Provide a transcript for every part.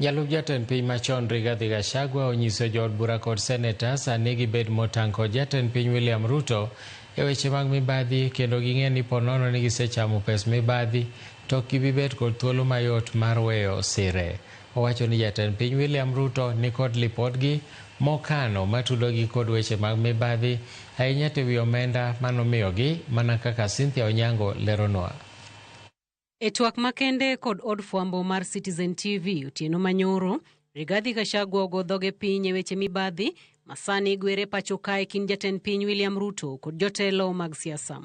Jalup jatend piny machon Rigathi Gachagua onyiso jood bura kod seneta sani gibed motang' kod jatend piny William Ruto e weche mag mibadhi kendo ging'e ni ponono ni gisechamo pes mibadhi to ok gibi bet kod thuolo mayot mar weyo sire. Owacho ni jatend piny William Ruto nikod lipodgi mokano matudogi kod weche mag mibadhi ahinya to ewi omenda manomiyogi mana kaka Cynthia Onyango leronwa. E twak makende kod od fwambo mar Citizen TV otieno manyoro, Rigathi Gachagua ogo dhoge piny e weche mibadhi masani gwere pacho kae kind jatend piny William Ruto kod jotelo mag siasa.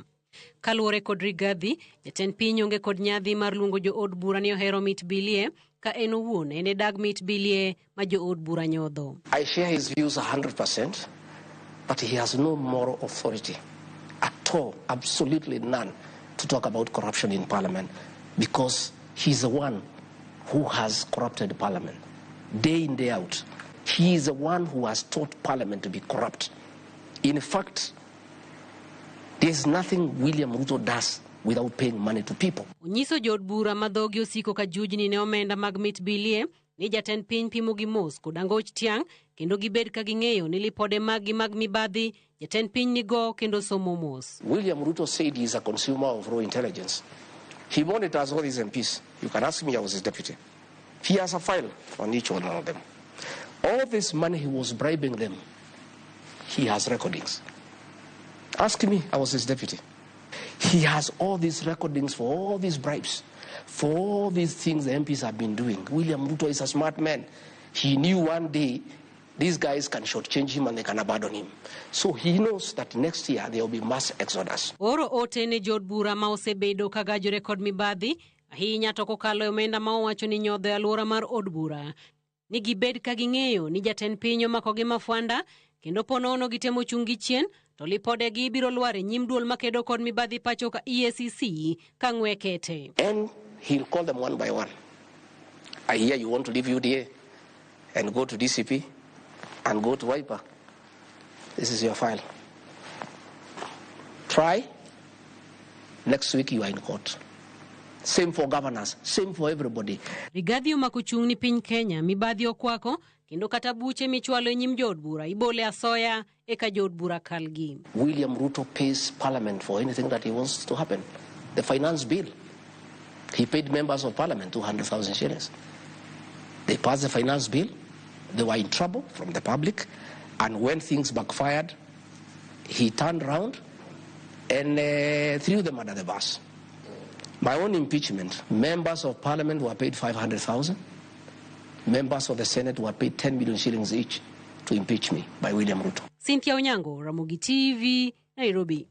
Kaluwore kod Rigathi, jatend piny onge kod nyadhi mar luongo jood bura ni ohero mit bilie ka en owuon en e dag mit bilie ma jood bura nyodho. I share his views 100%, but he has no moral authority at all, absolutely none, to talk about corruption in parliament because he's the one who has corrupted parliament day in, day out. He is the one who has taught parliament to be corrupt. In fact, there's nothing William Ruto does without paying money to people. Onyiso jood bura ma dhogi osiko ka jujni ne omenda mag mit bilie ni jatend piny pimo gi mos kod angoch tiang' kendo gibed ka ging'eyo ni lipode maggi mag mibadhi jatend piny nigo kendo somo mos. William Ruto said he is a consumer of raw intelligence. He monitors all his MPs. You can ask me, I was his deputy. He has a file on each one of them. All this money he was bribing them, he has recordings. Ask me, I was his deputy. He has all these recordings for all these bribes, for all these things the MPs have been doing. William Ruto is a smart man. He knew one day these guys can shortchange him and they can abandon him. So he knows that next year there will be mass exodus. Oro ote ne jood bura ma osebedo ka gajore kod mibadhi ahinya to kokalo e omenda ma owacho ni nyodho e alwora mar od bura ni gibed ka ging'eyo ni jatend piny omakogi mafwanda kendo ponono gitemo chung' gi chien to lipodegi biro lwar e nyim duol makedo kod mibadhi pacho ka EACC ka ng'we kete. And he'll call them one by one. I hear you want to leave UDA and go to DCP and go to Wiper. This is your file. Try. Next week you are in court. Same for governors, same for everybody. Rigathi omako chung' ni piny Kenya mibadhi okwako kendo kata buche michwalo e nyim jood bura ibole asoya eka jood bura kalgi. William Ruto pays parliament for anything that he wants to happen. The finance bill. He paid members of parliament 200,000 shillings. They passed the finance bill. They were in trouble from the public. And when things backfired, he turned round and threw them under the bus. My own impeachment, members of parliament were paid 500,000. Members of the Senate were paid 10 million shillings each to impeach me by William Ruto. Cynthia Onyango, Ramogi TV, Nairobi.